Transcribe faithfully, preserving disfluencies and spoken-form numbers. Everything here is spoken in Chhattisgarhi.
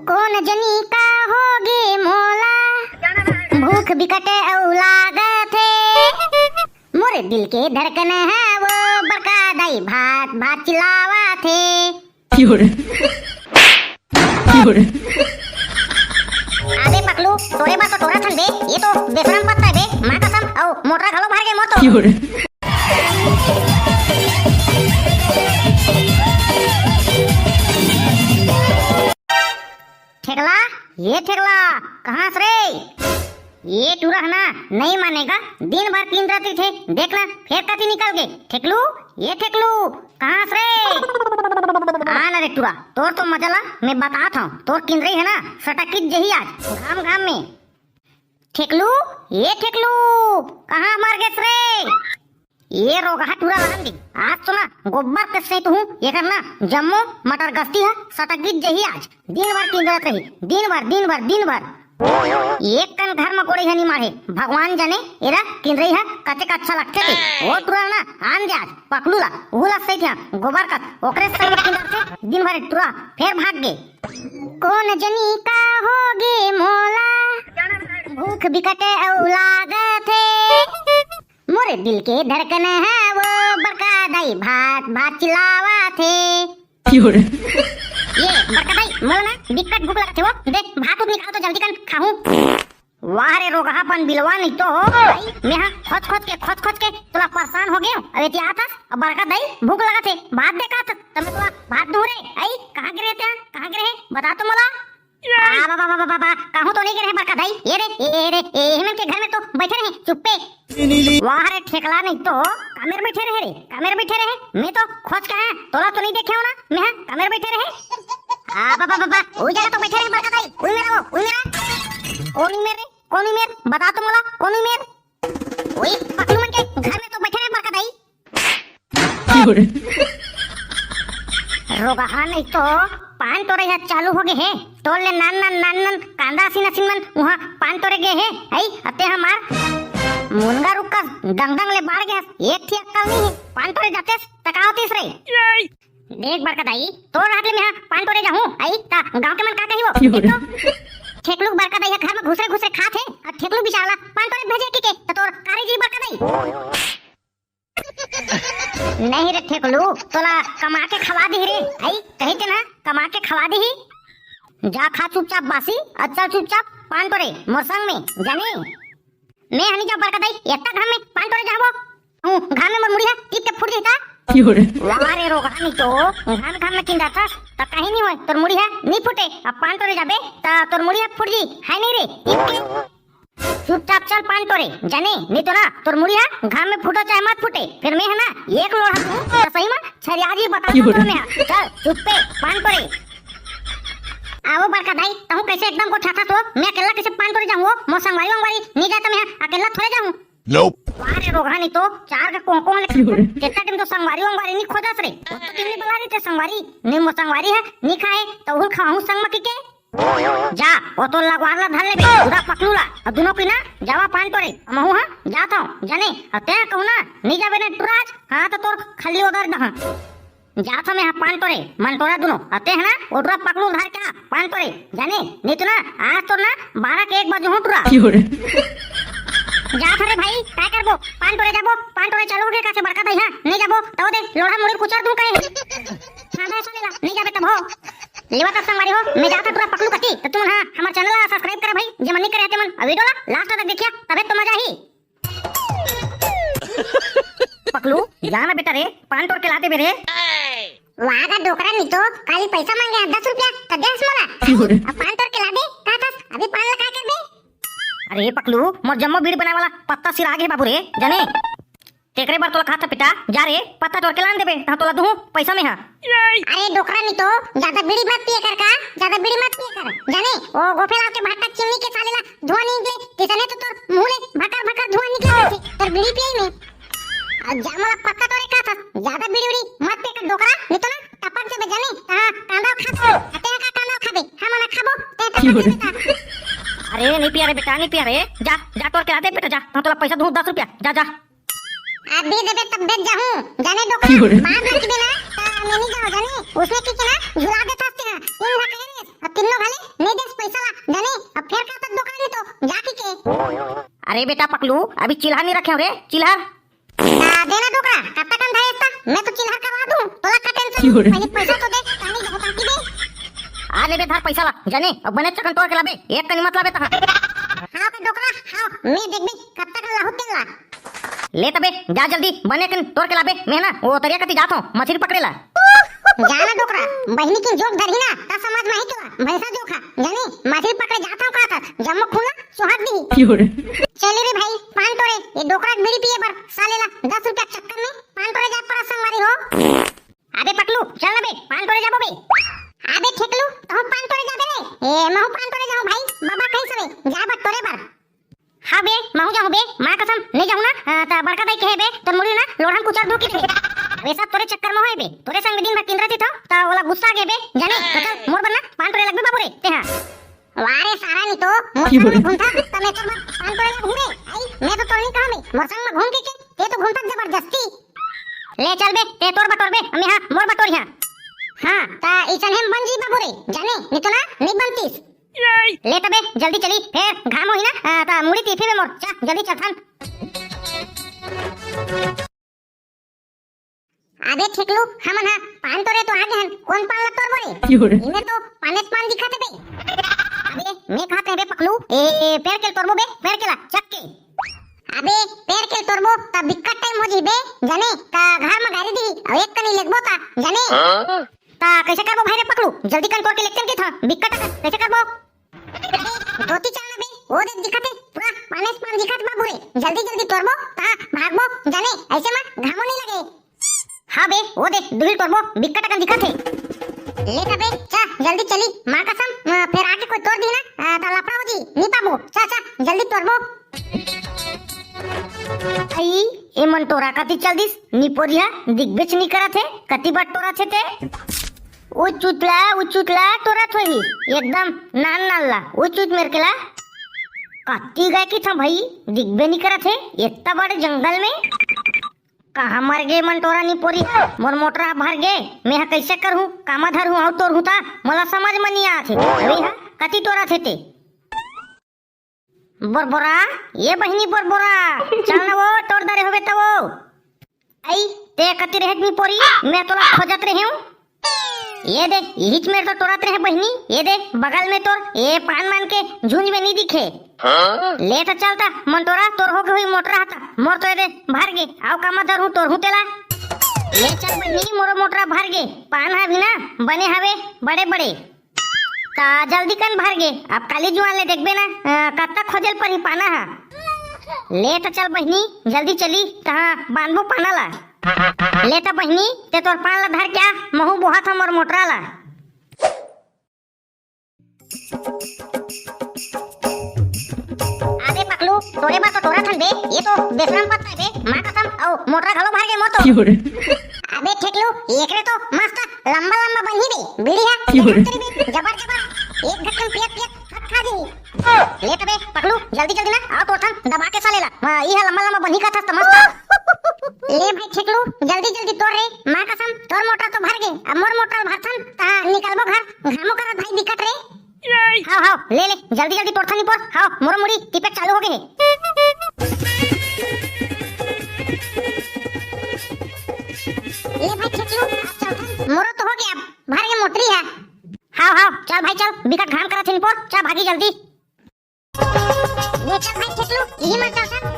कोन जनी का होगे मोला, भूख बिकट अउ लागत हे। मोर दिल के धड़कन हे वो बड़का दाई, भात भात चिल्लावत हे। अबे पकलू, तोरे बर तो टोरत हन बे, ये तो बेशरम पत्ता हे बे, माँ कसम, अउ मोटरा घलो भर गे मोर तो। ठेकला, ये ठेकला, कहाँ हस रे? ये टूरा ह ना, नइ माने गा, दिन भर किंदरत रहिथे, देख ना, फेर कति निकल गे। ठेकलू, ये ठेकलू, कहाँ हस रे? आ ना रे टूरा, तोर तो मजा ला मैं बतात हँव, तोर किंदरई ह ना, सटकित जही आज, घाम घाम में। ठेकलू, ये ठेकलू, कहाँ मर गेस रे? ये रोगहा टूरा रहन दे, आज तो ना गोबर कस सहित हूँ, एकर ना जम्मो मटर गस्ती ह सटकित जही आज, दिन भर किंदरत रही, दिन भर, दिन भर, दिन भर। एक कन घर म कोड़ई ह नी माढ़े, भगवान जाने एला किंदरई ह कतेक अच्छा लगथे ते। ओ टूरा ना आन दे आज, पकलू ला, उहू ला सहित ह गोबर कस, ओकरे संग किंदरथे दिन भर टूरा, फेर भाग गे। कोन जनी का होगे मोला, भूख बिकट अउ लागत हे। मोर दिल के धड़कन हे वो बड़का दाई, भात भात चिल्लावत हे। ये बड़का दाई, मोला ना बिकट भूख लगत हे वो, दे भात उत निकाल तो जल्दी कन खाहूं। वाह रे रोगहा पन बिलवा, नहीं तो मैं हा खोज खोज के, खोज खोज के तोला परेशान हो गेंव। अब एती आत हस, अब बड़का दाई भूख लगत हे, भात दे कहत हस, त मैं तोला भात दूं रे। अई, कहाँ गे रहे तें? कहाँ गे रहे? बता तो मोला। आ, बा, बा, कहूँ तो नहीं गे रहे बड़का दाई। ये रे, ये रे, ये हमन के घर में तो बैठे रहे, चुप्पे। वाह रे ठेकला, नहीं तो कामेर बैठे रहे रे, कामेर बैठे रहे। मैं तो खोज के आया, तोला तो नहीं देखे हो ना, मैं हा कामेर बैठे रहे। आ, बा, बा, बा, बा, वो जगह तो बैठे रहे बड़का दाई, उई मेर वो, उई मेर। कोन उई मेर रे, कोन उई मेर, बता तो मोला, कोन उई मेर? वही पकलू मन के घर में तो बैठे रहे बड़का दाई। रोगहा नहीं तो पान टोरे ह चालू हो गे हे। तोर ले नान नान नान नान कांदा असिन असिन मन उहाँ पान टोरे गे हे। हई, अते हमार मुनगा रुक्का दंग दंग ले बाढ़ गे हस। एक ठी अक्कल नहीं हे। पान टोरे जातेस त का होतिस रे? देख बड़का दाई, तोर हाथ ले मेहा पान टोरे जाहूं, आई त गांव के मन का कही वो? देख तो, ठेकलू बड़का दाई ह घर में घुसरे घुसरे खात हे, अउ ठेकलू बिचारा ला पान टोरे भेजे के, के त तोर कारे जी बड़का दाई। नहीं रे ठेकलू, तोला कमा के खवा दिही रे, आई कही ते ना, कमा के खवा दिही। जा खा चुपचाप बासी, अउ चल चुपचाप पान टोरे मोर संग में, जाने। मैं हनी जा बड़का दाई, एतना घाम में पान टोरे जाबो? हूँ, घाम में मोर मुड़ी हा टिप के फूट जही ता। वाह रे रोगहा नहीं तो, घाम घाम में किंदाथस, त कहीं नहीं होय, तोर मुड़ी हा नहीं फूटे, अब पान टोरे जाबे, त तोर मुड़ी हा फूट जी, है नहीं रे, टिप के। चुपचाप चल पान टोरे, जाने, नहीं तो ना, तोर मुड़ी हा घाम में फूटो चाहे मत फूटे, फिर मैं हा ना, एक लोढ़ा दूँ, त सही में छरिया जी बता दूँ तोर में हा। चल, चुप्पे, पान टोरे। आवो बड़का दाई, तहूँ कैसे एकदम गोठियाथस वो, मैं अकेला कैसे पान टोरे जाहूँ वो, मोर संगवारी वंगवारी नहीं जाय त मैं हा अकेला थोड़े जाहूँ। वाह रे रोगहा नहीं तो, चार का कोंको ले, कितना दिन तो संगवारी वंगवारी नहीं खोजस रे, वो तो दिन नहीं बुला रही थे संगवारी, नहीं मोर संगवारी हा, नहीं खाए, त उहू खवाहूँ संग म किके। जा, ओ तोर लगवार ला धर लेबे, पूरा पकलू ला, अउ दुनों की ना, जावा पान टोरे, महू हा, जात हूँ, जाने, अउ तें कहूँ ना, नहीं जाबे ना टुराज, हाँ त तोर खल्ली उधर दहा। जात हूँ मैं हा पान टोरे, मन टोरा दुनों, अउ तें हा ना, ओ टुरा पकलू धर के पान टोरे, जाने, नहीं तो ना, आज तोर ना, बारह के एक बजे हूँ टुरा। जात हूँ रे भाई, काय करबो, पान टोरे जाबो, पान टोरे चालू हो गे, कासे बड़का दाई हा, नहीं जाबो, त वो दे, लोढ़ा मुड़ी कुचर दूँ कहे। हाँ, बे, सुन ला, नहीं जाबे तब हो। लेवा तब संगवारी हो, मैं जात हूँ टुरा पकलू कती, त तुमन हा, हमर channel ला subscribe करा भाई, जे मन नहीं करे ते मन, अउ video ला last तक देखिया, तबे तो मजा ही। पकलू, जा ना बेटा रे, पान टोर के ला दे बे रे। वाह गा डोकरा नहीं तो, काली पैसा मांगे हे दस रुपया, त देस मोला। अब पान टोर के ला दे, का थस, अभी पान ला काय करबे? अरे पकलू, मोर जम्मो बीड़ी बनाए वाला पत्ता सिरा गे बाबू रे, जाने। तेकरे बर तोला कहत हँव बेटा, जा रे, पत्ता टोर के लान देबे, तहाँ तोला दुहूँ पैसा में हा। अरे डोकरा नहीं तो, ज्यादा बीड़ी मत पिए कर का, ज्यादा बीड़ी मत पिए कर, जाने, ओ गोफेला के भट्टा चिमनी के साले ला धुआं नहीं निकले, किसने तो तोर मुंह ले भकर भकर धुआं निकले, तोर बीड़ी पिए में। अब जा मोला पक्का तोरे का था, ज्यादा बीड़ी उड़ी मत पिए कर डोकरा, नहीं तो ना टपक जाबे जाने, हाँ, कांदा खा तो, ते का कांदा खाबे, हम ना खाबो, ते टपक जाबे ता। अरे नहीं पिया रे बेटा, नहीं पिया रे, जा, जा टोर के ला दे बेटा, जा, तहाँ तोला पैसा दुहूँ दस रुपया, जा, जा। अभी देबे तब बेच जाहूँ, जाने डोकरा, बाप लग देना, ता मैं नहीं जाऊँ जाने, उसने की ना, झुला दे था, तीन लाख, अब तीनों भले रे बेटा पकलू, अभी चिल्हर नहीं रखे हो रे, चिल्हर। आ, देना डोकरा, कब तक अंधा रहता? मैं तो चिल्हर करवा दूं, तोला का टेंशन? क्यों रे? पहले पैसा तो दे, कहानी बहुत आती दे। आ ले बे, धर पैसा ला, जाने, अब बने चकन तोड़ के लाबे, एक कनी मत लाबे तहां। हाँ बे डोकरा, हाँ, मैं देख बे, कब तक लाहू तेल ला। ले तबे, जा जल्दी, बने कन तोड़ के लाबे, मैं ना, वो तरिया कती जात हूँ, मछली पकड़े ला। जाना डोकरा, बहिनी की जोक धरही ना, ता समझ में ही तोला, भैंसा जोक हा, जाने, मछली पकड़े जात हूँ का था, जम्मो खुला, सुहाग दी। क्यों रे? चले रे भाई, पान टोरे, ये डोकरा के बीड़ी पिए बर, साले ला, दस रुपया चक्कर में, पान टोरे जा परा संगवारी हो। अबे पकलू, चल ना बे, पान टोरे जाबो बे। अबे ठेकलू, तहूँ पान टोरे जाबे रे। ए, महू पान टोरे जाहूँ भाई, बाबा कहीं सबे, जा बा टोरे बर। हाँ बे, महू जाहूँ बे, माँ कसम, नहीं जाहूँ ना, अ, त बड़का दाई कहे बे, तोर मुड़ी ना, लोढ़ा में कुचर दू की दे। अबे सब तोरे चक्कर में होए बे, तोरे संग में दिन भर किंदरा थी था, त ओला गुस्सा आ गए बे, जाने, त चल, मोर बर ना, पान टोरे लगबे बाबू रे, ते हाँ। वाह रे सारा नहीं तो, मोर संग में घूमता, त मैं तोर बर पान टोरे लगहूँ रे, आई, मैं तो तोर नहीं कहा बे, मोर संग में घूम के के, ते तो घूमता जबरदस्ती। ले चल बे, ते तोर बटोर बे, अम्मी हाँ, मोर बटोर यहाँ। हाँ, त इसन हम बन जी बाबू रे, जाने, नहीं तो ना, नहीं बनतीस। ले तबे, जल्दी चली, फेर घाम होही ना, आ, त मुड़ी तीफी में मोर, चा, जल्दी चलथन। अबे ठेकलू, हमन हा पान टोरे तो आ गए हन, कौन पान ला टोरबो रे? क्यों रे? इमे तो पानेच पान दिखत हे बे। अबे, मैं कहत हे बे पकलू, ए, ए, पेड़ के ल टोरबो बे, पेड़ के ला, चक के। अबे, पेड़ के ल टोरबो, त बिक्कट टाइम हो जी बे, जाने, त घर में गारी दी, अउ एक कनी लेगबो त, जाने। हाँ? त कैसे करबो भाई रे पकलू, जल्दी कन टोर के लेगतेन के था, बिक्कट कन, कैसे करबो? धोती चल ना बे, वो देख दिखत हे, पूरा पानेच पान दिखत बाबू रे। जल्दी जल्दी टोरबो, ता भागबो, जाने, ऐसे मा घामो नहीं लगे। हाँ बे, वो देख, दुहिल टोरबो, बिक्कट अकन दिखत हे। ले तबे, चा, जल्दी चली, माँ कसम, अ, फेर आके कोई टोर दी ना, अ, त लफड़ा हो जी, नहीं पाबो, चा, चा, जल्दी टोरबो। आई, ए मन टोरा कति चल दिस, निपोरिया, दिखबेच नहीं करत हे, कति बार टोरत हे ते। ओ चुतला, ओ चुतला, टोरत होही, एकदम नान नान ला, ओ चुत मेर के ला। कत्ती गए कि था भाई, दिखबे नहीं करत हे, इतना बड़े जंगल में। कहाँ मर गे मन टोरा निपोरी, मोर मोटरा भर गे, मैं हा कैसे करहूँ, कामा धरहूँ, अउ टोरहूँ ता, मोला समझ में नहीं आत हे, अभी हा कति टोरत हे ते। बोरबोरा, ये बहिनी बोरबोरा, चल ना वो, टोर दरे होबे त वो। आई, ते कति रहत निपोरी, मैं तोला खोजत रहे हूँ। ये दे, यहीच मेर तो टोरत रहे बहिनी, ये दे, बगल में तोर, ये पान मान के झुंझ में नहीं दिखे। हाँ? ले तो चल ता, मन टोरा, तोर हो गे होही मोटरा हता, मोर तो ये दे, भर गे, अउ कामा धरहूँ, टोरहूँ तेला। ले चल बहिनी, मोरो मोटरा भर गे, पान हा भी ना, बने हवे, बड़े बड़े। त जल्दी कन भर गे, अब काली जुआन ले देखबे ना, अ, कतका खोजे ल परही पाना हा। ले त चल बहिनी, जल्दी चली, तहाँ बांधबो पाना ला। ले त बहिनी, ते तोर पान ला धर के आ, महू बोहत हँव मोर मोटरा ला। अबे पकलू, टोरे बर तो टोरत हन बे, ये तो बेसरम पत्ता हे बे, माँ कसम, अउ मोटरा घलो भर गे मोर तो। क्यों रे? अबे ठेकलू, एकरे तो मस्त लंबा लंबा बनही बे, बीड़ी हा, क्यों रे? जबर जबर, एक घटकन पियत पियत थक खा जही। ले तबे पकलू, जल्दी जल्दी ना, अउ टोरथन दबा के साले ला, हाँ, ये हा लंबा लंबा बनही कथस त मस्त। ले भाई ठेकलू, जल्दी जल्दी टोर रे, माँ कसम, तोर मोटरा तो भर गे, अब मोर मोटरा भरथन, ता निकलबो घर, घामो करत भाई दिक्कत रे। हव, हव, ले, ले, जल्दी, जल्दी टोरथन निपोर। हव, मोरो मुड़ी टिपे चालू हो गे हे। ले भाई, ठेकलू, अब चलथन। मोरो तो हो गे, अब भर गे मोटरी हा। हव, हव, चल भाई, चल, बिकट घाम करत हे निपोर, चल भागी जल्दी। ले चल भाई, ठेकलू, इही मा चलथन,